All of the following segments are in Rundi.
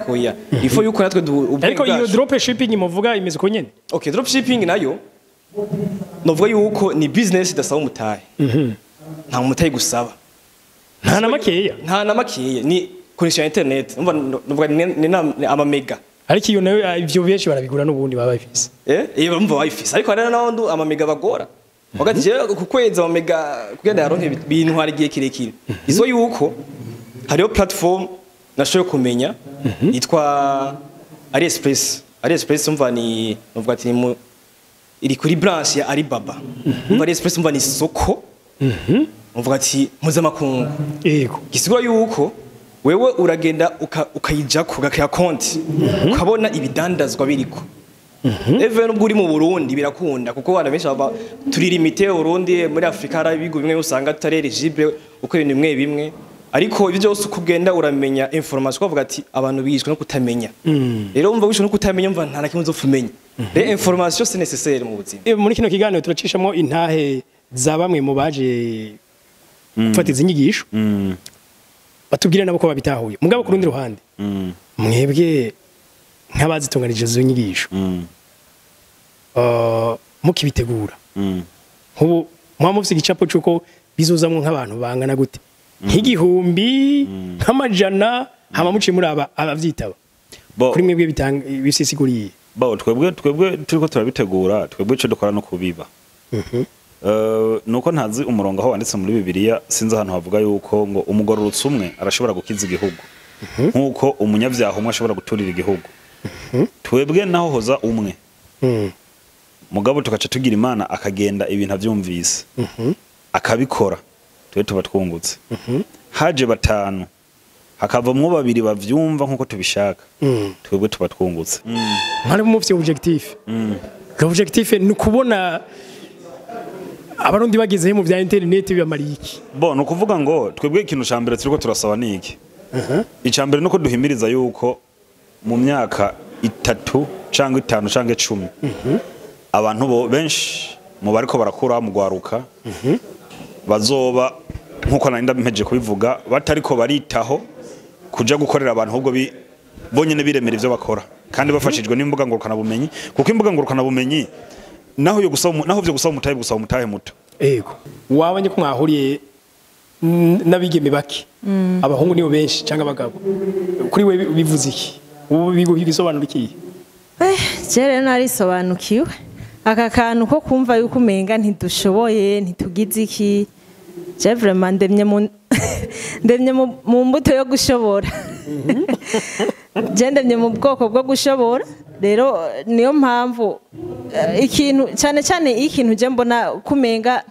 Oya, ifo yuko natwe Ariko iyo drop shipping muvuga imeze uko nyene? Okay, drop shipping nayo novuga yuko ni business idasaba umutahe. Nta mutahe gusaba. Nta na makeya. Nta na makeya, ni connection ya internet. Umva, novuga ni ama mega. Ariko iyo nayo, ivyo benshi barabigura n'ubundi baba bafise. Eh, bumva bayifise, ariko hari n'abandi ama mega bagora. Wakati je ku kwezi ama mega kugenda yaronke bintwara igihe kirekire. Izo yuko hariho platform nashoboye kumenya yitwa AliExpress. AliExpress, umva, ni novuga ati iri kuri branch ya Alibaba. Umva, AliExpress, umva, ni isoko. Umva ati mpuzamakungu. Gisigura yuko wewe uragenda ukayijako, ugakira konti, ukabona ibidandazwa biriko. Even ubwo uri mu Burundi birakunda, kuko abantu benshi baba turi limité Burundi. Muri Afrika hari ibigo bimwe usanga tutari éligible uko ibintu bimwe bimwe, ariko ibyo byose uko ugenda uramenya information, ukavuga ati abantu bishwe no kutamenya. Rero umva, wishwe no kutamenya, umva, nta na kimwe uzopfa umenya. Rero information c'est nécessaire mu buzima. Muri kino kiganiro turacishamo intahe za bamwe mu baje gufata izi nyigisho, batubwire nabo ko babitahuye. Mugabo ku rundi ruhande, mwebwe nk'abazitunganije izo nyigisho, mukibitegura, nk'ubu muba mufise igicapo c'uko bizozamwo nk'abantu bangana gute? Nk'igihumbi, nk'amajana? Hama muciye muri aba abavyitaba, kuri mwebwe bitanga bisisiguriye? Bo, twebwe turiko turabitegura, twebwe ico dukora no kubiba. Nuko ntazi umurongo aho wanditse muri Bibiliya, sinzi ahantu havuga yuko ngo umugororotsi umwe arashobora gukiza igihugu nkuko umunyabyaha umwe ashobora guturira igihugu. Twebwe naho hoza umwe, mugabo tugaca tugira Imana akagenda ibintu avyumvise akabikora, twe tuba twungutse. Haje batanu, hakavamwo babiri bavyumva nkuko tubishaka, twebwe tuba twungutse. Mwari mufite objectif. L'objectif ni ukubona Abarundi bageze mu bya internet, bibamariye iki? Bo, ni ukuvuga ngo twebwe ikintu ca mbere turiko turasaba ni iki: ica mbere nuko duhimiriza yuko mu myaka 3 cyangwa 5 cyangwa 10, abantu bo benshi mu bariko barakura mu gwaruka bazoba, nkuko nari ndampeje kubivuga, batariko baritaho kuja gukorera abantu, ahubwo bonyene biremera ivyo bakora kandi bafashijwe n'imbuga ngurukana bumenyi, kuko imbuga ngurukana bumenyi naho yo gusaba naho vyo gusaba umutahe, gusaba umutahe muto. Ego, wabonye ko mwahuriye n'abigeme bake, abahungu nibo benshi cyangwa abagabo. Kuri we bivuze iki? Ubu biguha ibisobanuro iki? Je rero narisobanukiwe aka kantu ko kumva yuko umenga ntidushoboye, ntitugize iki. Je vraiment ndemye mu mbuto yo gushobora. Je ndemye mu bwoko bwo gushobora. Rero niyo mpamvu ikintu cyane cyane iyo ikintu je mbona kumenga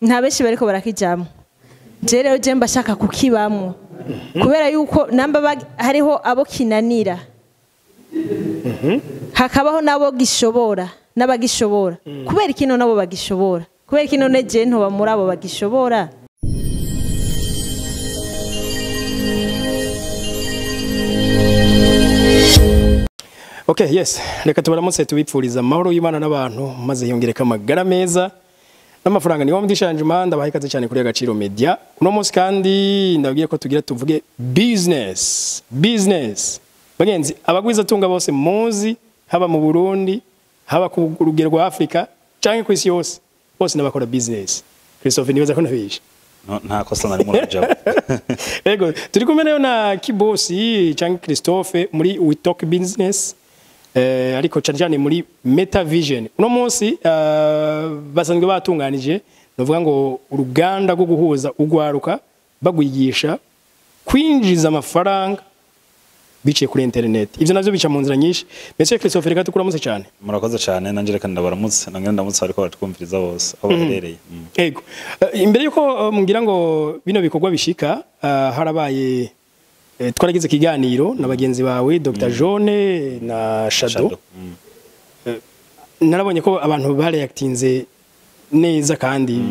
nta benshi bariko barakijamwo, je rero je mba shaka kukibamwo, kubera yuko namba hariho abo kinanira, hakabaho nabo gishobora n'abagishobora. Kubera ikino nabo bagishobora, kubera ikino neje ntoba muri abo bagishobora. Okay, yes. Reka tubaramutse, tubipfuriza amahoro y'Imana n'abantu, maze yongereka amagara meza n'amafaranga. Niwo mdishanje imanda baha ikaze cyane kuri Agaciro Media. Uno munsi kandi ndabwiye ko tugira tuvuge business. Business. Bagenzi, abagwiza tunga bose muzi, haba mu Burundi, haba ku rugero rwa Afrika canke ku isi yose, bose n'abakora business. Christophe, nibaza ko ntabishe. No, nta kosa na rimwe urajamo. Ego, turi kumwe nayo na Kibosi canke Christophe muri We Talk Business, ariko cyane cyane muri Meta Vision. Uno munsi basanzwe batunganije, novuga ngo uruganda rwo guhuza ugwaruka, bagwigisha kwinjiza amafaranga biciye kuri internet. Ivyo navyo bica mu nzira nyinshi. Monsieur Christophe, reka tukuramutse cyane. Murakoze cyane, nanje reka ndabaramutse, nange ndamutse ariko baratwumviriza bose aho baherereye. Ego. Imbere yuko mugira ngo bino bikorwa bishika, harabaye twaragize ikiganiro na bagenzi bawe Dr. Jone na Shadow. Shadow. Narabonye ko abantu bareactinze neza kandi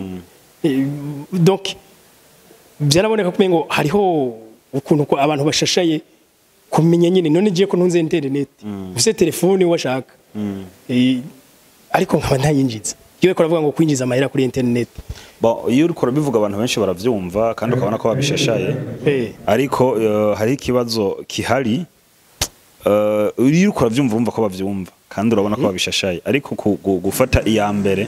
donc byaraboneka ko ngo hariho ukuntu ko abantu bashashaye kumenya nyine: none giye ko ntunze internet, ufise telefone washaka, ariko nkaba ntayinjiza. Iyo ko ravuga ngo kwinjiza amahera kuri internet. Bon, iyo uriko urabivuga abantu benshi baravyumva kandi ukabona ko babishashaye, ariko hari ikibazo kihari. Iyo uriko uravyumva, urumva ko bavyumva kandi urabona ko babishashaye, ariko gufata iya mbere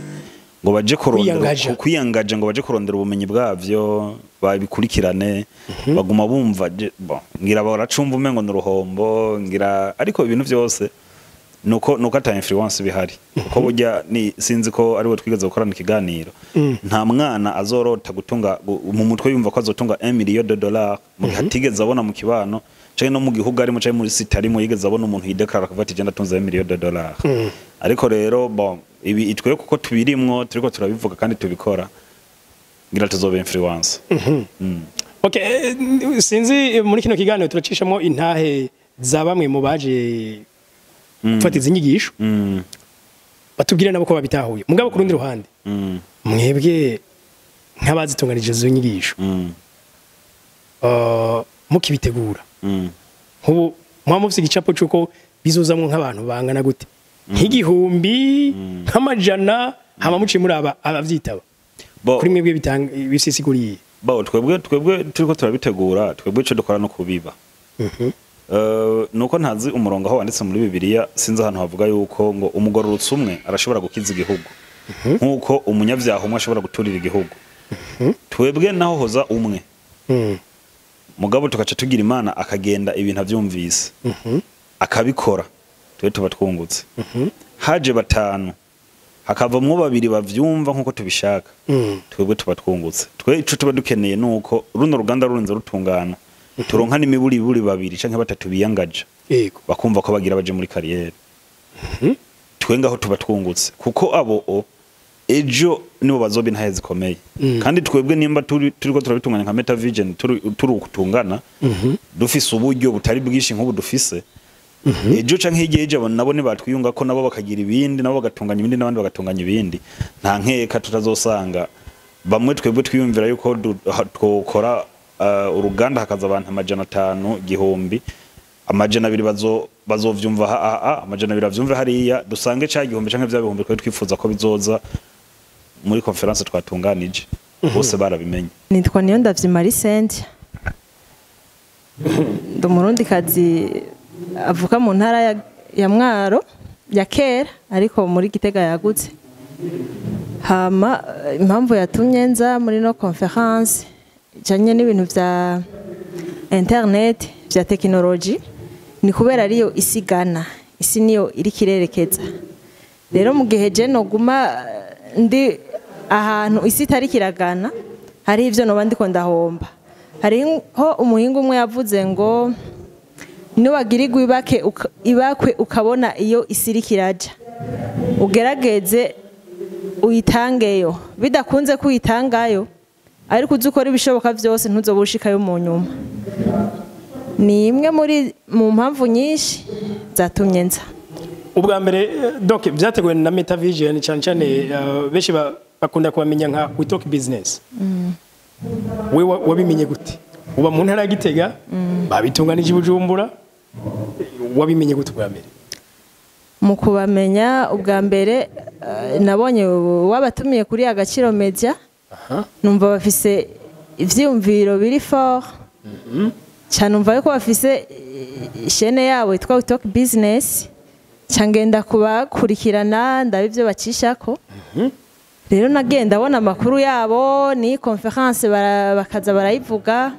ngo baje kurondera Kwiyangaja. Kwiyangaja ngo baje kurondera ubumenyi bwavyo, babikurikirane, baguma bumva bon, ngira baracumva umengo ni uruhombo ngira. Ariko ibintu vyose nuko ata influence bihari, kuko burya ni sinzi ko ariwe twigeze gukorana ikiganiro, nta mwana azorota gutunga mu mutwe yumva ko azotunga 1 million de dollars mu gihe atigeze abona mu kibano canke no mu gihugu arimo canke muri cité arimo yigeze abona umuntu yideklara akavuga ati: "Je ndatunze 1 million de dollars." Ariko rero, bon, ibi itwe kuko tubirimwo, turiko turabivuga kandi tubikora, ngira tuzoba influence. Okay, sinzi, muri kino kiganiro turacishamo intahe za bamwe mu baje gufata izi nyigisho, batubwire nabo ko babitahuye. Mugabo ku rundi ruhande, mwebwe nk'abazitunganije izo nyigisho, mukibitegura, nk'ubu muba mufise igicapo c'uko bizozamwo nk'abantu bangana gute, nk'igihumbi, nk'amajana, hama muciye muraba abavyitaba? Bo, Kuri mwebwe bitanga bisisiguriye? Bo, twebwe turiko turabitegura, twebwe ico dukora no kubiba. Nuko ntazi umurongo aho wanditse muri Bibiliya, sinzi ahantu havuga yuko ngo umugororotsi umwe arashobora gukiza igihugu nkuko umunyabyaha umwe ashobora guturira igihugu. Twebwe naho hoza umwe, mugabo tugaca tugira Imana akagenda ibintu avyumvise akabikora, twe tuba twungutse. Haje batanu, hakavamwo babiri bavyumva nkuko tubishaka, twebwe tuba twungutse. Twe ico tuba dukeneye nuko runo ruganda rurinze rutungana, turonka n'imiburiburi babiri canke batatu biyangaja, bakumva ko bagira baje muri carrière, twe ngaho tuba twungutse, kuko abo ejo nibo bazoba intahe zikomeye. Kandi twebwe nimba turiko turabitunganya nka Meta Vision, turi ukutungana, dufise uburyo butari bwinshi nk'ubu dufise, ejo canke hirya y'ejo abo nabo nibatwiyunga ko nabo bakagira ibindi, nabo bagatunganya ibindi, n'abandi bagatunganya ibindi, nta nkeka tutazosanga bamwe twebwe twiyumvira yuko twokora uruganda hakaza abantu 500, 1000, 200, bazovyumva 200 bavyumve hariya, dusange ca gihumbi canke vya bihumbi twari twifuza ko bizoza muri conférence twatunganije bose barabimenye. Nitwa Niyondavyi Marie Cynthia, ndi Umurundikazi avuka mu ntara ya Mwaro ya kera, ariko muri Gitega yagutse. Hama impamvu yatumye nza muri no conférence ijanye n'ibintu vya internet, vya tekinoloji, ni kubera ariyo isi igana, isi niyo iriko irerekeza. Rero mu gihe je noguma ndi ahantu isi itariko iragana, hari ivyo noba ndiko ndahomba. Hariho umuhinga umwe yavuze ngo niwagirirwa ibake ibakwe ukabona iyo isi iriko iraja, ugerageze uyitangeyo. Bidakunze ko uyitangayo, ariko uzi ukora ibishoboka vyose, ntuzoba ushikayo mu nyuma. Ni imwe muri mu mpamvu nyinshi zatumye nza. Ubwa mbere, donc byateguwe na Meta Vision, cyane cyane benshi bakunda kubamenya nka We Talk Business. We wabimenye gute? Uba mu ntara ya Gitega, babitunganije i Bujumbura, wabimenye gute ubwa mbere? Mu kubamenya ubwa mbere, nabonye wabatumiye kuri Agaciro Media, numva bafise ivyiyumviro biri fort cyane, numva yuko bafise chaîne yabo yitwa We Talk Business, ngenda kubakurikirana, ndaba ivyo bacishako. Rero nagenda abona amakuru yabo ni conférence bakaza barayivuga,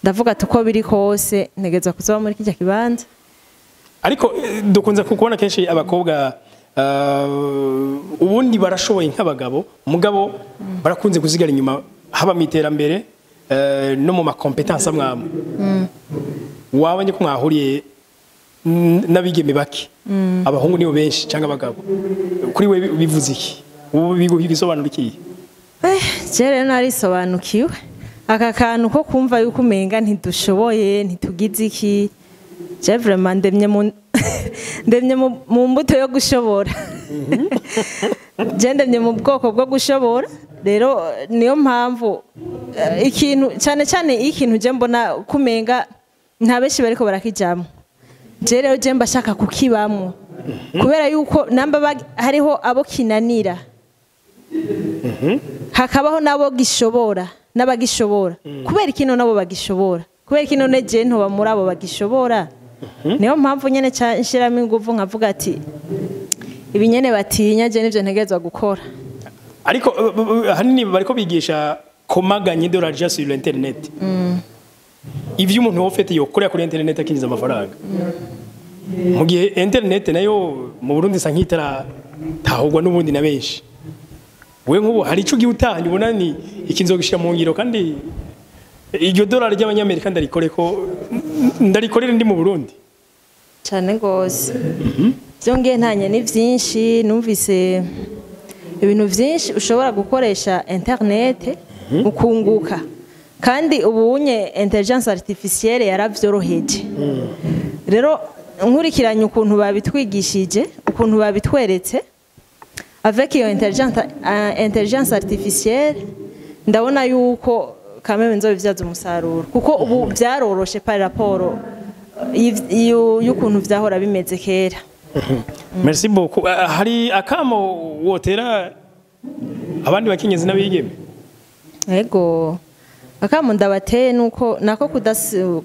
ndavuga ati uko biri kose ntegerezwa kuzoba muri kirya kibanza. Ariko dukunze kubona kenshi abakobwa, ubundi barashoboye nk'abagabo, mugabo barakunze kuzigara inyuma, haba mu iterambere no mu ma compétences amwe amwe. Wabonye ko mwahuriye n'abigeme bake, abahungu nibo benshi cyangwa abagabo, kuri we bivuze iki? Ubu biguha ibisobanuro iki? Je rero narisobanukiwe aka kantu ko kumva yuko umenga ntidushoboye, ntitugize iki. Je vraiment ndemye mu mbuto yo gushobora. Je ndemye mu bwoko bwo gushobora. Rero niyo mpamvu ikintu cyane cyane iyo ikintu je mbona kumenga nta benshi bariko barakijamwo, je rero je mba shaka kukibamwo, kubera yuko namba hariho abo kinanira, hakabaho n'abo gishobora n'abagishobora. Kubera ikino nabo bagishobora, kubera ikino ne je ntoba muri abo bagishobora? Niyo mpamvu nyene nshiramo inguvu nkavuga ati ibi nyene batinya, je nivyo ntegerezwa gukora. Ariko ahanini bariko bigisha comment gagner de l'argent sur l'internet, ivyo umuntu wofete yokorera kuri internet akinjiza amafaranga, mu gihe internet nayo mu Burundi isa nk'itaratahurwa n'ubundi na benshi. We nk'ubu hari ico ugiye utahanye ubona ni iki nzogishira mu ngiro, kandi iryo dolari ry'abanyamerika ndarikore ko ndarikorera ndi mu Burundi? Cyane rwose. Byongeye ntanye ni byinshi, numvise ibintu byinshi ushobora gukoresha internet ukunguka, kandi ubunye intelligence artificielle yaravyoroheje. Rero nkurikiranye ukuntu babitwigishije, ukuntu babitweretse avec iyo intelligence artificielle, ndabona yuko kameme nzobivyaza umusaruro, kuko ubu byaroroshe par rapport y'ukuntu vyahora bimeze kera. Merci beaucoup. Hari akamo wotera abandi bakenyezi n'abigeme? Ego, akamo ndabateye nuko nako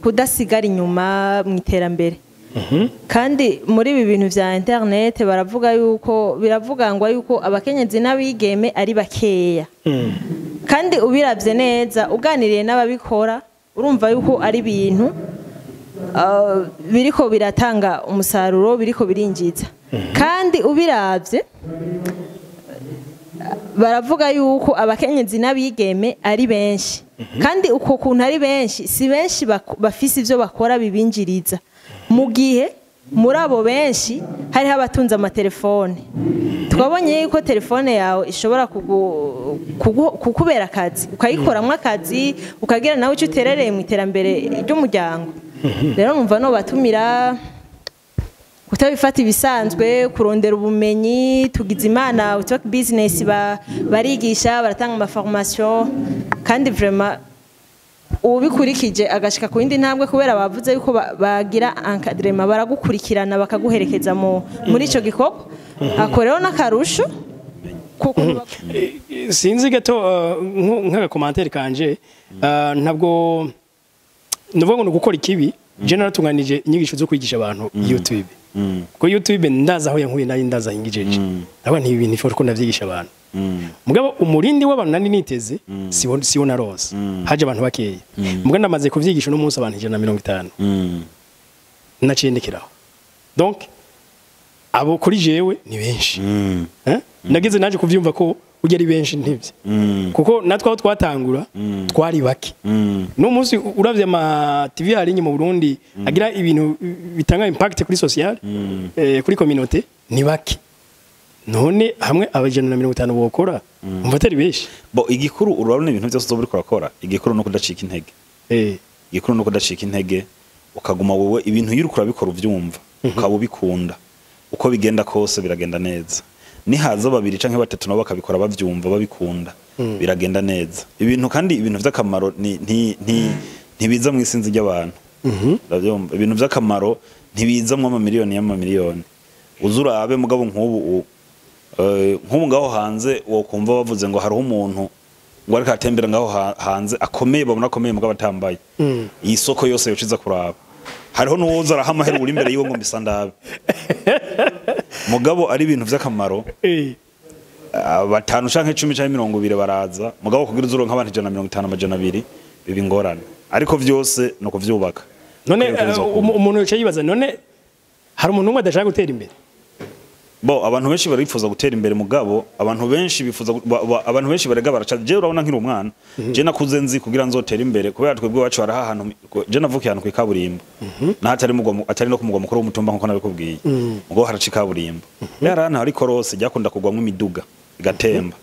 kudasigara inyuma mu iterambere. Kandi muri ibi bintu vya internet baravuga yuko, biravugangwa yuko abakenyezi n'abigeme ari bakeya, kandi ubiravye neza, uganiriye n'ababikora, urumva yuko ari ibintu biriko biratanga umusaruro, biriko birinjiza. Kandi ubiravye, baravuga yuko abakenyezi n'abigeme ari benshi, kandi uko kuntu ari benshi, si benshi bafise ivyo bakora bibinjiriza, mu gihe muri abo benshi hariho abatunze amatelefone. Twabonye yuko telefone yawe ishobora kukubera akazi, ukayikoramwo akazi, ukagira nawe icyo uterereye mu iterambere ry'umuryango. Rero numva no batumira kutabifata ibisanzwe, kurondera ubumenyi. Tugize Imana, talk business barigisha, baratanga amaformation, kandi vraiment ubikurikije agashika ku yindi ntambwe, kubera bavuze yuko bagira encadrement, baragukurikirana, bakaguherekeza muri ico gikorwa. Ako rero n'akarusho kuko Sinzi gato, nk'agacommentaire kanje, ntabwo nuvuga ngo ni ugukora ikibi. Je naratunganije inyigisho zo kwigisha abantu YouTube, kuko YouTube ndaza aho yankuye, nari ndaza hingijeje, ndabona nti ibintu ifo ko ndavyigisha abantu. Mugabo umurindi w'abantu nari niteze siwo narose, haje abantu bakeya. Mugabo ndamaze kuvyigisha no munsi abantu 150, naciye ndekeraho. Donc abo kuri jewe ni benshi. Eh? Nageze naje kuvyumva ko ujya ari benshi ntibye, kuko natwe aho twatangura twari bake. No munsi uravye ama TV hari mu Burundi agira ibintu bitanga impact kuri social, kuri communauté, ni bake. None hamwe abajana na 50 bokora, umva atari benshi? Bo igikuru, urabona ibintu byose uzoba uriko urakora, igikuru no kudacika intege. Igikuru no kudacika intege, ukaguma wowe ibintu iyo uriko urabikora uvyumva, ukaba ubikunda, uko bigenda kose biragenda neza. Nihaza babiri canke batatu nabo bakabikora bavyumva, babikunda, biragenda neza ibintu. Kandi ibintu vy'akamaro ni nti nti ntibiza mu isinzi ry'abantu. Uravyumva, ibintu vy'akamaro ntibizamwo amamiliyoni y'amamiliyoni. Uzurabe mugabo nk'ubu nk'ubu ngaho hanze wokumva bavuze ngo hariho umuntu ngo ariko atembera ngaho hanze akomeye, babona akomeye mugabo atambaye, iyi soko yose yociza kuraba. Hariho n'uwoza araha amahera uri imbere yiwe ngo mbisa ndabe, mugabo ari ibintu vy'akamaro. Batanu canke 10 canke 20 baraza, mugabo kugira uzuronka abantu 150, 200 biba ingorane. Ariko vyose ni ukuvyubaka. None Utegerezwa kumva. umuntu yicaye yibaza, none hari umuntu umwe adashaka gutera imbere? Bo abantu benshi barifuza gutera imbere, mugabo abantu benshi bifuza abantu benshi barega baraca. Je urabona nkiri umwana, je nakuze nzi kugira nzotere imbere, kubera twebwe iwacu haraha ahantu, je navukiye ahantu kwikaburimbo, naho atari mugwa atari no kumugwa mukuru w'umutumba nkuko nabikubwiye, mugabo haraca ikaburimbo. Rero ahantu hari korose ryakunda kugwamwo imiduga igatemba.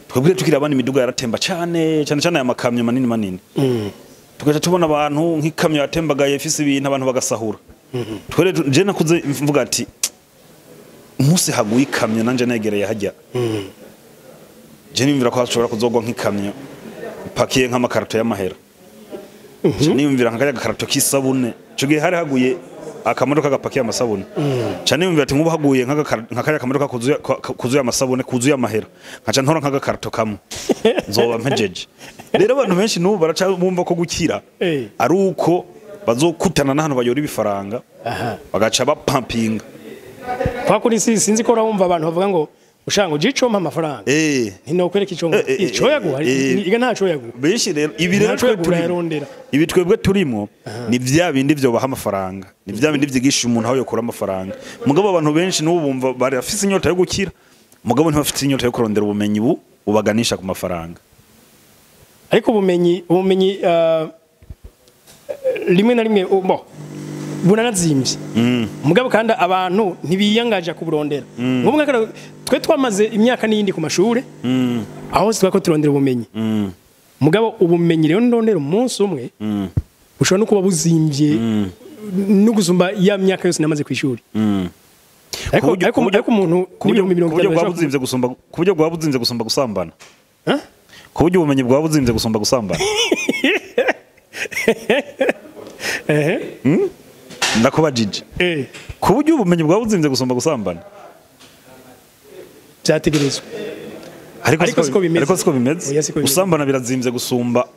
Twebwe tukiri abana imiduga yaratemba cane cyane cyane aya makamyo manini manini, tugaca tubona abantu nk'ikamyo yatembagaye ifise ibintu, abantu bagasahura. Twere je nakuze mvuga ati umunsi haguye ikamyo nanje negereye hajya, je nimvira ko hashobora kuzogwa nk'ikamyo ipakiye nk'amakarato y'amahera. Je niyumvira nka karya gakarato k'isabune, ico gihe hari haguye akamodoka gapakiye amasabune. Ca niyumvira ati nk'ubu haguye nka karya kamodoka kuzuye amasabune, kuzuye amahera, nkaca ntora nk'agakarato kamwe, nzoba mpejeje. Rero abantu benshi n'ubu baraca bumva ko gukira ari uko Bazokutana n'ahantu bayora ibifaranga, bagaca bapampinga. Kwa kuri sinzi ko urabumva abantu bavuga ngo ushanga ujico mpa amafaranga, ntinokwereka ico ngo ico yaguha, iga ntaco yaguha. Benshi rero ibi rero Ntaco twe yaguha, turimo, yarondera. Ibi twebwe turimo ni vya bindi vyobaha amafaranga, ni vya bindi vyigisha umuntu aho yokura amafaranga. Mugabo abantu benshi n'ubu bumva bari bafise inyota yo gukira, mugabo ntibafite inyota yo kurondera ubumenyi bubaganisha ku mafaranga. Ariko ubumenyi rimwe na rimwe bo buranazimvye, mugabo kandi abantu ntibiyangaje kuburondera. Nk'ubu twe twamaze imyaka n'iyindi ku mashure, aho twako turondera ubumenyi. Mugabo ubumenyi rero ndondera umunsi umwe bushobora no kuba buzimvye no gusumba ya myaka yose namaze ku ishuri. Ariko ariko ariko umuntu ku buryo n'ibihumbi ku buryo 50 bwaba buzimvye gusumba, ku buryo bwaba buzimvye gusumba gusambana. Huh? Ku buryo ubumenyi bwaba buzimvye gusumba gusambana. Ndakubajije. Ku buryo ubumenyi bwaba buzimvye gusumba gusambana. Byategerezwa. Ariko Ariko siko bimeze. Ariko siko bimeze. Oya, siko bimeze. Gusambana birazimvye gusumba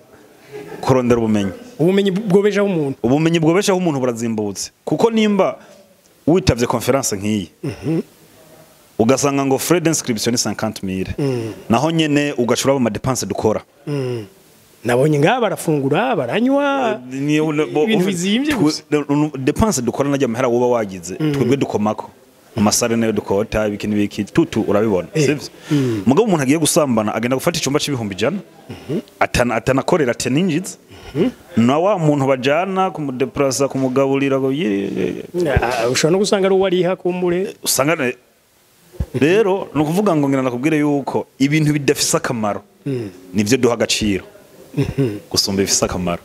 kurondera ubumenyi. Ubumenyi bwobeshaho umuntu. Ubumenyi bwobeshaho umuntu burazimbutse, kuko nimba witavye conférence nk'iyi, ugasanga ngo frais d'inscription ni 50 000, naho nyene ugashura ama dépenses dukora. Nabonye ngaha barafungura, baranywa, ibintu bizimvye gusa. Dépenses dukora najya amahera woba wagize, twebwe dukomako amasare nayo dukota, ibiki n'ibiki tutu, urabibona, sivyo? Mugabo umuntu agiye gusambana agenda gufata icumba c'ibihumbi 100, atanakorera, ataninjiza, na wa muntu bajana kumudeplasa, kumugaburira ngo Ah, ushobora no gusanga ari uwo ariha kumbure. Usanga rero ni ukuvuga ngo ngira nakubwire yuko ibintu bidafise akamaro nivyo duha agaciro gusumba ibifise akamaro.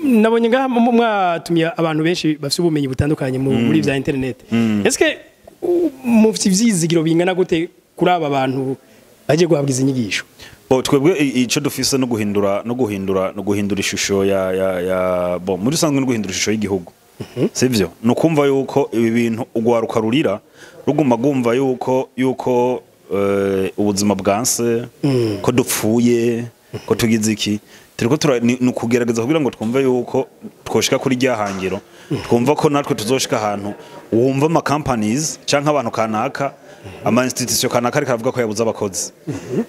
Nabonye ngaha mwatumiye abantu benshi bafite ubumenyi butandukanye muri vya internet. Eske mufite ivyizigiro bingana gute kuri aba bantu bagiye guhabwa izi nyigisho? Bo, twebwe ico dufise no guhindura ishusho ya bo muri rusanzwe, no guhindura ishusho y'igihugu, sivyo? Ni ukumva yuko ibi bintu ugwaruka rurira ruguma gumva yuko ubuzima bwanse, ko dupfuye, ko tugize iki, turiko ni ukugerageza kugira ngo twumve yuko twoshika kuri rya hangiro, twumva ko natwe tuzoshika ahantu wumva ama companies canke abantu kanaka, ama institution kanaka ariko aravuga ko yabuze abakozi.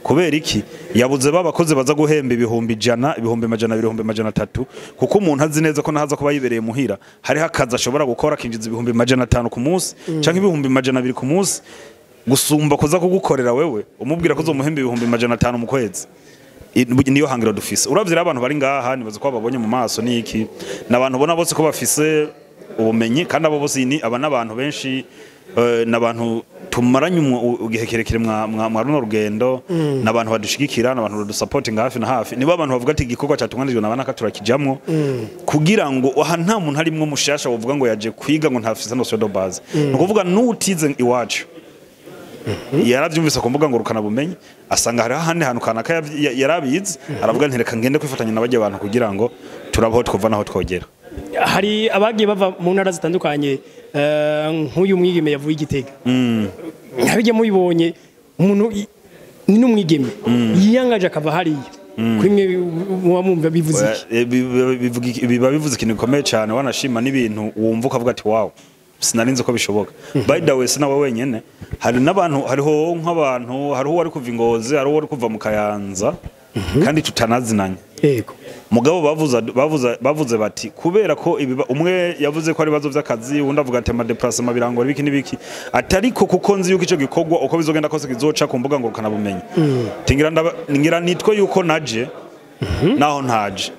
Kubera iki yabuze ba bakozi baza guhemba 100,000, 200,000, 300,000? Kuko umuntu azi neza ko nahaza kuba yibereye muhira hariho akazi ashobora gukora akinjiza 500,000 ku munsi canke 200,000 ku munsi, gusumba kuza kugukorera wewe umubwira ko uzomuhemba 500,000 mu kwezi. Niyo hangiro dufise. Uravye rero abantu bari ngaha, nibaza ko babonye mu maso niki, n'abantu ubona bose ko bafise ubumenyi, kandi abo bose ni aba n'abantu benshi, n'abantu tumaranye igihe kirekire mwa runo rugendo, n'abantu badushigikira, n'abantu badusapotinga hafi na hafi. Nibo abantu bavuga ati igikorwa cyatunganijwe na banaka turakijamwo, kugira ngo aha nta muntu arimwo mushasha wovuga ngo yaje kwiga ngo ntafise notion de base. Ni ukuvuga n'utize iwacu yaravyumvise ku mbuga ngurukana bumenyi, asanga hariho ahandi hantu kanaka yarabizi, aravuga nti reka ngende kwifatanya n'abajya abantu kugira ngo turabaho twuva naho twogera. Hari abagiye bava mu ntara zitandukanye, nk'uyu mwigeme yavuye i Gitega. Ntabijye mubibonye, umuntu ni n'umwigeme yiyangaje akava hariya, kuri mwe muba mwumva bivuze iki? Biba bivuze ikintu gikomeye cyane, wanashima n'ibintu wumva ukavuga ati wow, sinarinzi ko bishoboka. By the way, sinawe wenyene, hari n'abantu, hariho nk'abantu, hariho uwari kuva i Ngozi, hariho uwari kuva mu Kayanza, kandi tutanazinanye. Mugabo bavuze bati kubera ko umwe yavuze ko ari ibibazo by'akazi, undi avuga ati ama déplacement birangora, ibiki n'ibiki, atariko kuko nzi yuko ico gikorwa uko bizogenda kose kizoca ku mbuga ngurukana bumenyi, tingira ngira nitwe yuko naje naho ntaje,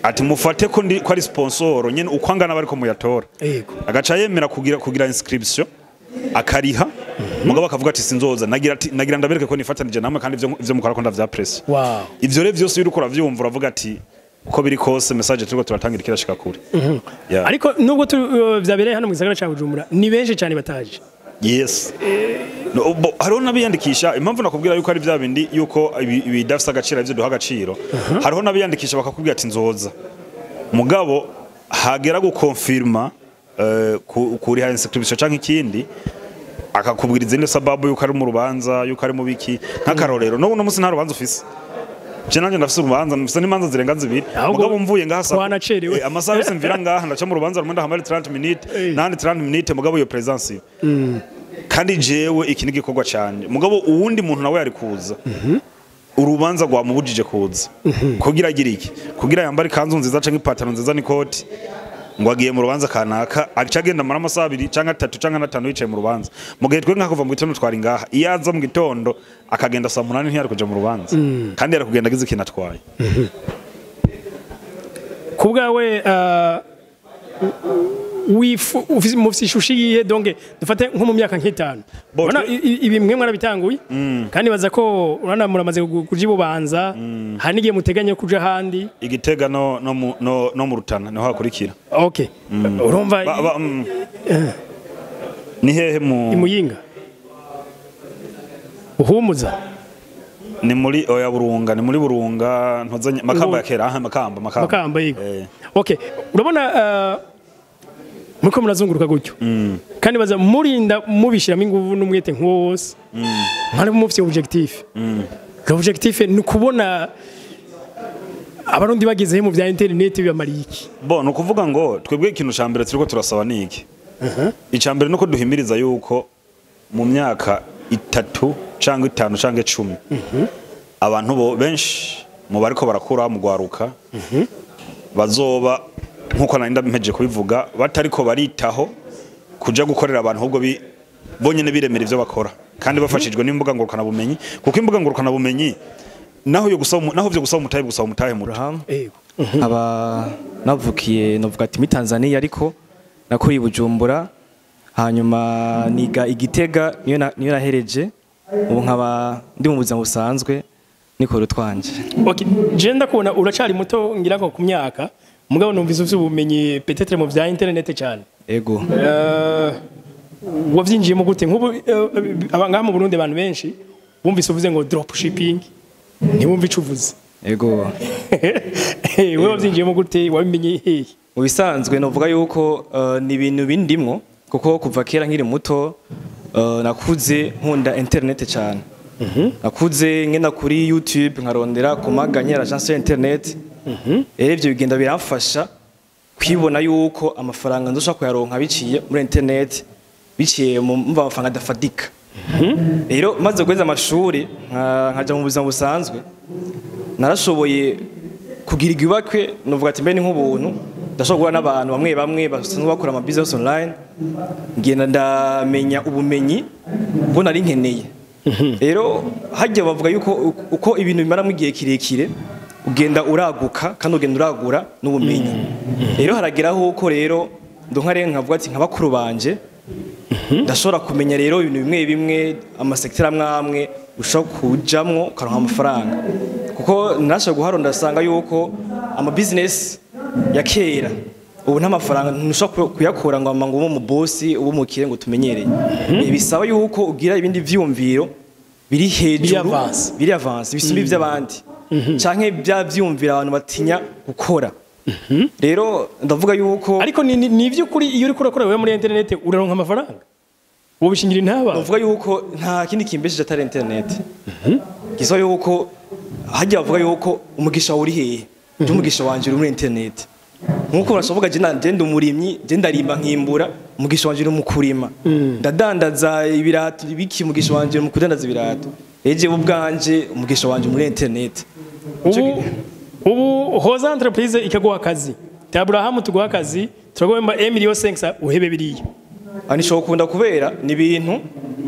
ati mufate ko ndi ko ari sponsor nyene uko angana bariko muyatora. Agaca yemera kugira inscription, akariha, mugabo akavuga ati sinzoza, nagira ati nagira ndabereke ko nifatanije namwe, kandi ivyo mukora ko ndavya press. Ivyo rero vyose iyo uriko uravyumva uravuga ati uko biri kose message turiko turatangira kirashika kure. Yeah. Ariko nubwo vyabereye hano mu gisagara ca Bujumbura, ni benshi cyane bataje. Yes. No, hariho n'abiyandikisha. Impamvu nakubwira yuko ari bya bindi yuko ibidafise agaciro ivyo duha agaciro, hariho n'abiyandikisha bakakubwira ati nzoza, mugabo hagera gukonfirma kuriha inscription canke ikindi, akakubwira izindi sababu yuko ari mu rubanza, yuko ari mu biki. Nk'akarorero, n'ubu no musi nta rubanza ufise. Je nanje ndafise urubanza, mfise n'imanza zirenga zibiri. Ahubwo Mugabo mvuye ngaha wanacerewe. Amasaha yose mvira ngaha ndaca mu rubanza rumwe, ndahamara 30 minutes nandi 30 minutes, mugabo iyo presence iba. Kandi jewe iki ni igikorwa canje, mugabo uwundi muntu nawe yari kuza, urubanza rwamubujije kuza kugira agire iki, kugira yambare ikanzu nziza canke ipataro nziza n'ikoti, ngo agiye mu rubanza kanaka, aca agenda amara amasaha 2 canke 3 canke 5 yicaye mu rubanza, mu gihe twe nka kuva mu gitondo twari ngaha. Iyo aza mu gitondo akagenda saa 8, ntiyari kuja mu rubanza, kandi yari kugenda agize ikintu atwaye. Ku bwawe, mufise ishusho iyihe? Donc dufate nko mu myaka nk'itanu. Bo, Urabona, ibi mwe mwarabitanguye, kandi baza ko urabona muramaze kuja ibubanza, hari n'igihe muteganya kuja ahandi. Igitega no mu Rutana niho hakurikira. Okay, urumva. Ni hehe mu Imuyinga, Uhumuza. Ni muri, oya, Burunga, ni muri Burunga, ntozanye Makamba ya kera, aha Makamba, Makamba. Makamba, yego. Eh. Okay, urabona, muriko murazunguruka gutyo, kandi baza murinda mubishiramo inguvu n'umwete nk'uwo wose, mwari mufise objectif. L'objectif ni ukubona Abarundi bagezehe mu bya internet, bibamariye iki? Bo, ni ukuvuga ngo twebwe ikintu ca mbere turiko turasaba ni iki: ica mbere nuko duhimiriza yuko mu myaka 3 cyangwa 5 cyangwa 10, abantu bo benshi mu bariko barakura mu gwaruka bazoba, nkuko nari ndampeje kubivuga, batariko baritaho kuja gukorera abantu, ahubwo bonyene biremera ivyo bakora, kandi bafashijwe n'imbuga ngurukana bumenyi, kuko imbuga ngurukana bumenyi naho yo gusaba naho vyo gusaba umutahe, gusaba umutahe muto. Abraham. Yego. Nkaba navukiye, novuga ati, muri Tanzania, ariko nakuriye i Bujumbura, hanyuma niga Igitega, niyo nahereje. Ubu nkaba ndi mu buzima busanzwe, nikora utwanje. Okay, je ndakubona uracari muto, ngira ngo ku myaka, mugabo numvise ufite ubumenyi peut-être mu bya internet cyane. Ego. Wavyinjiyemo gute? Nk'ubu aba ngaha mu Burundi, abantu benshi bumvise uvuze ngo drop shipping ntibumve ico uvuze. Ego. Wewe wavyinjiyemo gute? Wabimenye hehe? Mu bisanzwe novuga yuko ni ibintu bindimwo, kuko kuva kera nkiri muto, nakuze nkunda internet cyane. Nakuze ngenda kuri YouTube nkarondera kumaganya agence ya internet. Rero ivyo bigenda biramfasha kwibona yuko amafaranga nzoshobora kuyaronka biciye muri internet, biciye mu mva amafaranga adafatika. Rero maze guheza amashuri, nkaja mu buzima busanzwe, narashoboye kugira igibakwe, novuga ati mbe ni nk'ubuntu ndashobora guhura n'abantu bamwe bamwe basanzwe bakora ama business online, ngenda ndamenya ubumenyi bwo nari nkeneye. Rero hajya bavuga yuko uko ibintu bimaramo igihe kirekire ugenda uraguka, kandi ugenda uragura n'ubumenyi. Rero harageraho uko rero ndonka, rero nkavuga ati nka bakuru banje ndashobora kumenya rero ibintu bimwe bimwe, amasekiteri amwe amwe ushobora kujamwo ukaronka amafaranga, kuko narashobora guharura ndasanga yuko ama business ya kera ubu nta mafaranga, ntushobora kuyakura ngo ngo ube umubosi, ube umukire ngo tumenyereye. Bisaba yuko ugira ibindi vyiyumviro biri hejuru, Biri avance. Biri avance, bisumba ivy'abandi, canke bya vyiyumviro abantu batinya gukora. Rero ndavuga yuko Ariko ni ivy'ukuri, iyo uriko urakora wewe muri internet uraronka amafaranga, wobishingira intaba? Ndavuga yuko nta kindi kimbesheje atari internet. Gisa yuko hajya bavuga yuko umugisha uri hehe, je umugisha wanje uri muri internet. Nkuko barashoboka, je nanje ndi umurimyi, je ndarimba nkimbura, umugisha wanje uri mu kurima. Ndadandaza ibirato biki, umugisha wanje uri mu kudandaza ibirato. Eje ubwanje umugisha wanje muri internet. Ubu hoza entreprise ikaguha akazi, ti Abrahamu, tuguha akazi, turaguhemba 1,5 million, uhebe biriya? Anisho kunda, kubera ni ibintu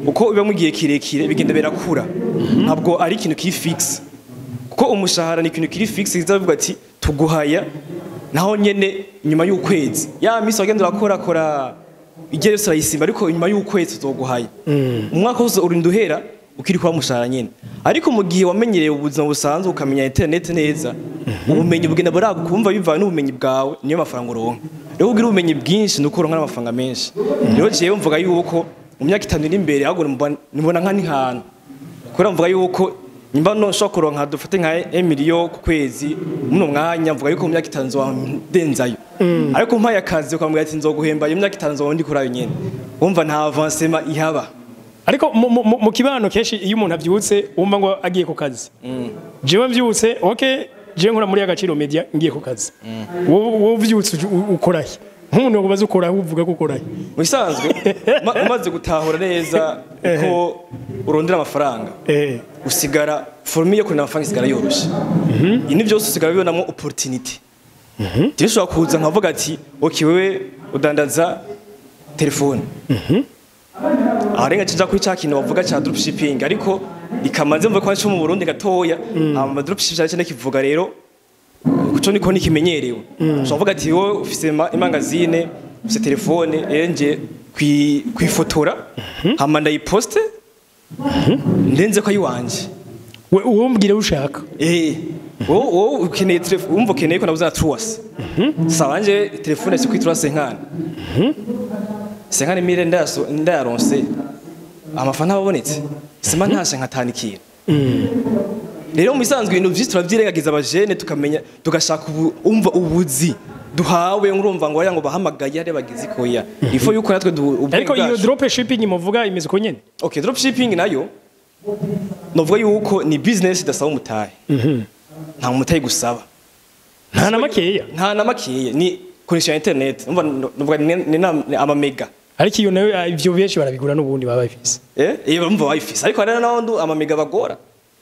uko biba mu gihe kirekire bigenda birakura, ntabwo ari ikintu kiri fixe, kuko umushahara ni ikintu kiri fixe, kizavuga ati tuguhaya, naho nyene nyuma y'ukwezi ya misi wagenda urakora kora igihe yose urayisimba, ariko nyuma y'ukwezi tuzoguhaya. Umwaka wose urinda uhera ukiri kuba mushahara nyene. Ariko mu gihe wamenyereye ubuzima busanzwe, ukamenya internet neza, ubumenyi bugenda buragukumva, bivanye n'ubumenyi bwawe niyo mafaranga uronka. Rero ugira ubumenyi bwinshi nuko uronka n'amafaranga menshi. Rero jewe mvuga yuko mu myaka 5 iri imbere, ahubwo mbona nka n'ahantu, kubera mvuga yuko nimba nshobora kuronka, dufate nka 1 million ku kwezi muno mwanya, mvuga yuko mu myaka 5 nzoba ndenzayo. Ariko mpaye akazi ukambwira ati nzoguhemba iyo myaka 5, nzoba ndi kuri ayo nyene, wumva nta avancement ihaba. Ariko mu kibano kenshi iyo umuntu avyutse wumva ngo agiye ku kazi. Jewe mvyutse, okay, jewe nkora muri Agaciro Media, ngiye ku kazi. Wowe uvyutse ukorahe? Nk'umuntu yokubaza ukorahe, uvuga ko ukorahe? Mu bisanzwe umaze gutahura neza uko urondera amafaranga, usigara formule yo kurondera amafaranga isigara yoroshe. Ibintu byose usigara bibonamo opportunity. Jewe ushobora kuza nkavuga ati: "Okay, wewe udandaza telefone." Aho renga kija kuri ca kintu bavuga ca dropshipping, ariko ikamaze mvuga ko ari mu Burundi gatoya. Ama dropshipping cyane kivuga rero kuco niko nikimenyerewe. Ushobora kuvuga ati: "Wowe ufise imangazine, ufise telefone, rero nje kwifotora hama ndayiposte ndenze ko ayiwanje." We uwo ushaka. Wowe ukeneye telefone, wumva ukeneye ko nabuze na truwas. Sawa, nje telefone si kuri 350 50 mille, ndayaso ndayaronse, amafaranga abonetse sima ntashe nkatanikira. Rero mu bisanzwe ibintu vyinshi turavyirengagiza abajene, tukamenya tugashaka ubu, umva ubuzi duhawe, urumva ngo ngo bahamagaye ari bagize ikoya ifo yuko natwe ubwenge Ariko iyo bwacu. drop shipping muvuga imeze uko nyene? Okay, dropshipping nayo novuga yuko ni business idasaba umutahe. Nta mutahe gusaba. Nta na makeya? Nta na makeya, ni connexion ya internet. Umva, novuga ni amamega. Ariko iyo nayo ivyo benshi barabigura n'ubundi baba bafise. Bumva bayifise, ariko hari n'abandi amamega bagora.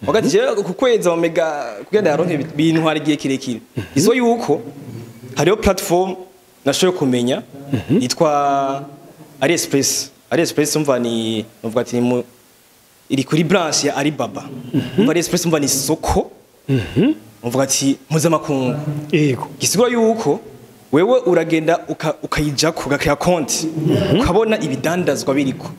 Wakati jewe ku kwezi amamega kugira ndayaronke bintwara igihe kirekire. Izo yuko hariho platform nashoboye kumenya yitwa AliExpress. AliExpress, umva, ni novuga ati ni iri kuri branche ya Alibaba. Umva, AliExpress, umva, ni isoko. Umva ati mpuzamakungu. Gisigura yuko wewe uragenda ukayijako ugakira konti, ukabona ibidandazwa biriko.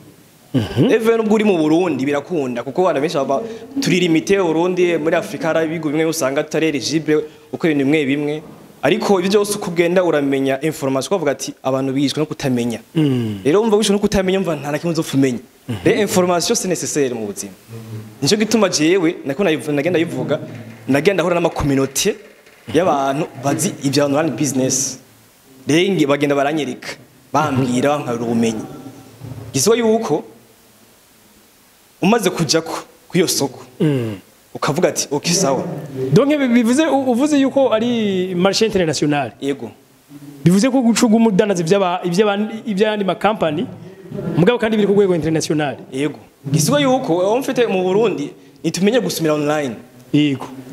Even ubwo uri mu Burundi birakunda, kuko abantu benshi baba turi limité Burundi. Muri Afrika hari ibigo bimwe usanga tutari eligible uko ibintu bimwe bimwe, ariko ibyo byose uko ugenda uramenya information, ukavuga ati abantu bishwe no kutamenya. Rero umva, wishwe no kutamenya, umva nta na kimwe uzopfa umenya. Rero information c'est nécessaire mu buzima. Nico gituma jewe nako nagenda yivuga, nagenda ahura n'ama communauté y'abantu bazi ibya online business. Rero bagenda baranyereka, bambwira, bankarura ubumenyi. Giswa yuko umaze kujako kw'iyo soko ukavuga ati: "Okay, sawa." Donc bivuze uvuze yuko ari marché international? Yego. Bivuze ko gucuga umudandaza iby'ayandi makampani mugabo kandi biri ku rwego international? Yego, giswa yuko aho mfite mu Burundi nitumenye gusumira online.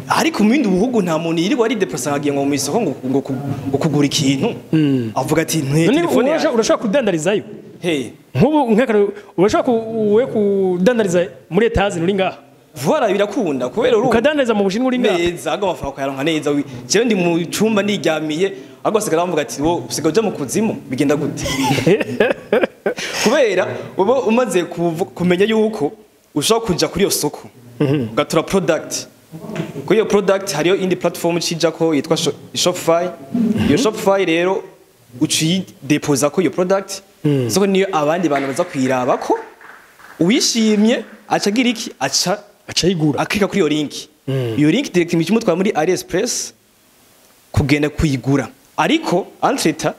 Ariko mu bindi bihugu nta muntu yirirwa ari déplacer agiye ngo mu isoko ngo kugura ikintu, avuga ati nte None telefone yanjye. Urashobora kudandarizayo? Hey. Nk'ubu nk'akarorero, urashobora we kudandariza muri Etazi uri ngaha? Voilà, birakunda kubera urumva Ukadandariza mu Bushinwa uri ngaha? Neza, agomba amafaranga ukayaronka neza. Jewe ndi mu cumba niryamiye, ahubwo basigara bavuga ati: "Wo usigaye uja mu kuzimu, bigenda gute?" Kubera uba umaze kumenya yuko ushobora kuja kuri iyo soko ugatura product. Kuri iyo product hariyo indi platform cijako yitwa Shopify. Iyo Shopify rero uciyidepoza ko iyo product, soko niyo abandi bantu baza kuyirabako. Uwishimye aca agira iki? Aca Aca yigura. Akika kuri iyo link. Iyo link direct imutwara muri AliExpress kugenda kuyigura. Ariko entre-temps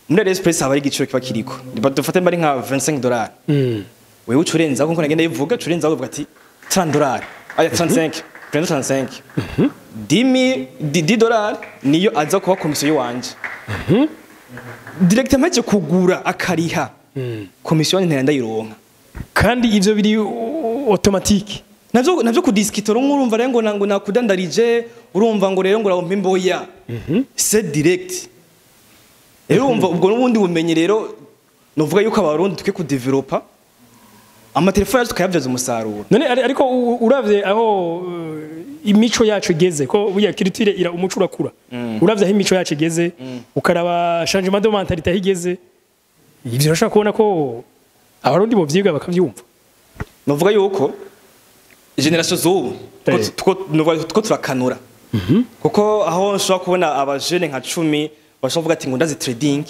muri AliExpress haba hari igiciro kiba kiriko. Dufate mbari nka $25, wewe ucurenza nkuko nagenda yivuga, ucurenza uvuga ati $30, aya 35, 35, dimi $10 niyo aza kuba komisiyo yiwanje. Direct amaze kugura akariha, komisiyo ntenda ndayironka. Kandi ivyo biri automatique? Navyo kudiskitora, urumva rero ngo nakudandarije, urumva ngo rero ngo urampa imboya, c'est direct. Rero urumva ubwo n'ubundi bumenyi rero novuga yuko Abarundi tukwiye kudevelopa amatelefone yacu tukayabyaza umusaruro. None ariko uravye aho imico yacu igeze, ko burya culture ira umuco urakura, uravye aho imico yacu igeze, ukaraba changement de mentalité aho igeze, ivyo urashobora kubona ko Abarundi bovyiga bakavyumva? Novuga yuko génération z'ubu novuga two turakanura, kuko aho nshobora kubona abajene nka 10 bashobora kuvuga ati ngo ndazi trading,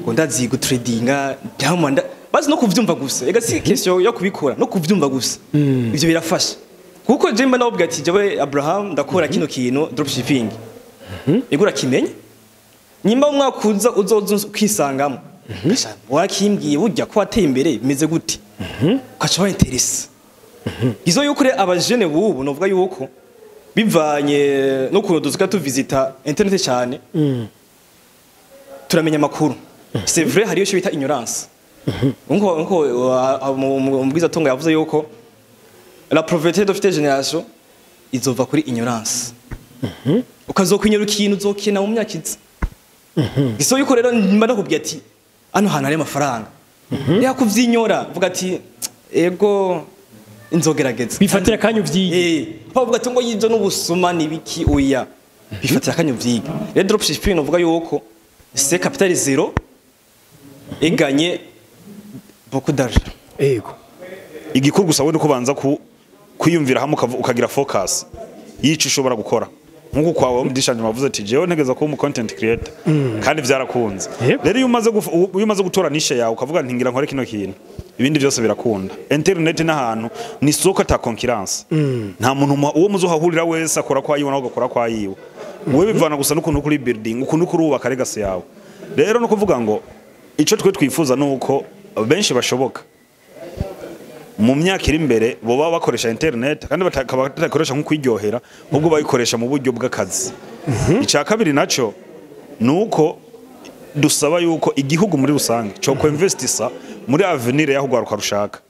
ngo ndazi gutradinga, byamanda bazi no kuvyumva gusa. Ega si question yo kubikora, no kuvyumva gusa ivyo birafasha, kuko je mba nababwira ati: "Jewe Abraham ndakora kino kintu, dropshipping." Igura kimenye nyimba umwaka uza uzoza ukisangamo. Gasha, wakimbwiye burya ko wateye imbere, bimeze gute? Ukaca ba intéressé. Izo yuko rero abajene bubu, novuga yuko bivanye n'ukuntu dusigaye tuvisita internet cyane, turamenya amakuru. C'est vrai, hariyo icyo bita ignorance, nkuko umubwizatunga yavuze yuko la pauvreté de future génération izova kuri ignorance. Ukazokwinyura ikintu uzokina mu myaka iza. Giso yuko rero mba ndakubwiye ati hano hantu hari amafaranga, yakuvyinyora vuga ati ego, inzogerageza. Bifatira akanya uvyige. Bavuga ati ngo yivyo n'ubusuma nibiki, oya, bifatira akanya uvyige. Rero dropshipping novuga yuko c'est capital zéro et gagner beaucoup d'argent. Igikuru gusa we nuko ubanza ku kwiyumvira hamwe, ukagira focus yico ushobora gukora, nkuko kwawe mudishanje mavuze ati jewe ntegeza kuba umu content creator, kandi vyarakunze. Rero iyo umaze gutora niche yawe, ukavuga nti ngira nkore kino kintu, ibindi byose birakunda. Internet n'ahantu ni soko ta concurrence, nta muntu uwo muzohahurira wese akora kwa yiwe, nawe ugakora kwa yiwe. Wowe bivana gusa n'ukuntu kuri building, ukuntu kurubaka legacy yawe. Rero no kuvuga ngo ico twe twifuza nuko benshi bashoboka mu myaka iri imbere boba bakoresha internet, kandi bakaba batakoresha nko kwiryohera, ahubwo bayikoresha mu buryo bw'akazi. Icya kabiri naco nuko dusaba yuko igihugu muri rusange cyo kwinvestisa muri avenir yaho ugwaruka rushaka,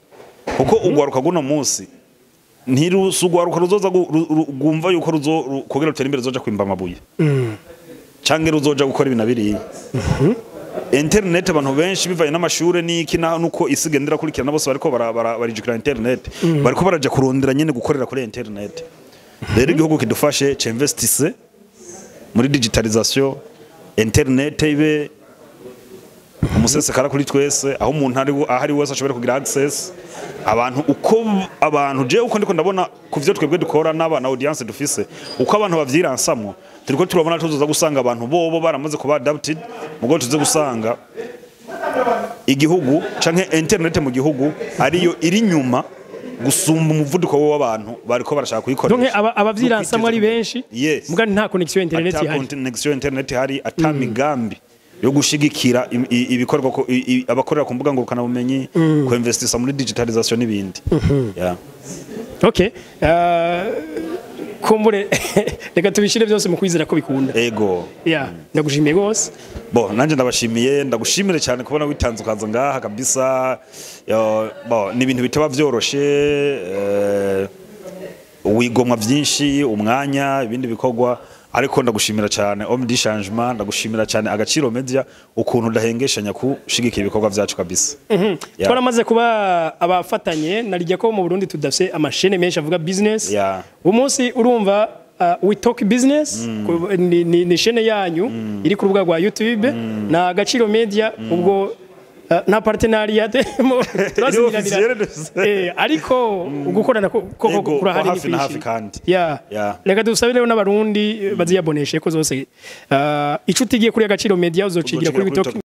kuko ugwaruka guno munsi ntirusugwaruka ruzoza rwumva yuko ruzo kugira rutere imbere ruzoja kwimba amabuye canke ruzoja gukora ibi na biriya. Internet, abantu benshi bivanye n'amashure n'iki na nuko isi igendera kurikirana, bose bariko barijukira internet, bariko baraja kurondera nyene gukorera kuri internet. Rero igihugu kidufashe c'investisse muri digitalisation, internet ibe umusesekara kuri twese, aho umuntu ari aho ari wese ashobora kugira access. Abantu uko abantu je uko ndiko ndabona ku vyo twebwe dukora n'abana audience dufise, uko abantu bavyiransamwo, turiko turabona tuzoza gusanga abantu bobo baramaze kuba adapted, mugo tuze gusanga igihugu canke internet mu gihugu ariyo iri nyuma gusumba umuvuduko w'abantu bariko barashaka kuyikoresha. Donc abavyiransamwo ari benshi, muga nta connexion internet ata ihari. Connexion internet hari, ata migambi yo gushigikira ibikorwa ko abakorera ku mbuga ngurukana bumenyi, ku investisa muri digitalisation n'ibindi. Yeah. Okay, kumbure reka tubishire byose mu kwizera ko bikunda. Ego. Yeah, ndagushimiye gose. Bo nanje ndabashimiye, ndagushimire cyane kubona witanze ukaza ngaha kabisa. Yo, bo ni ibintu bitaba vyoroshe, wigomwa byinshi, umwanya, ibindi bikorwa, ariko ndagushimira cyane Homme du Changement, ndagushimira cyane Agaciro Media, ukuntu udahengeshanya kushigikira ibikorwa byacu kabisa. Yeah. Twaramaze kuba abafatanye narijya ko mu Burundi tudafise amashene menshi avuga business. Umunsi urumva We Talk Business ni chaîne yanyu iri ku rubuga rwa YouTube na Agaciro Media, ubwo nta partenariat officiel dufise. Ariko gukorana ko Yego, kurahari kwa ni hafi na hafi kwinshi. kandi. Yeah. Reka dusabe rero n'abarundi baziyaboneshe ko zose, ico utigiye kuri Agaciro Media uzocigira kuri We Talk.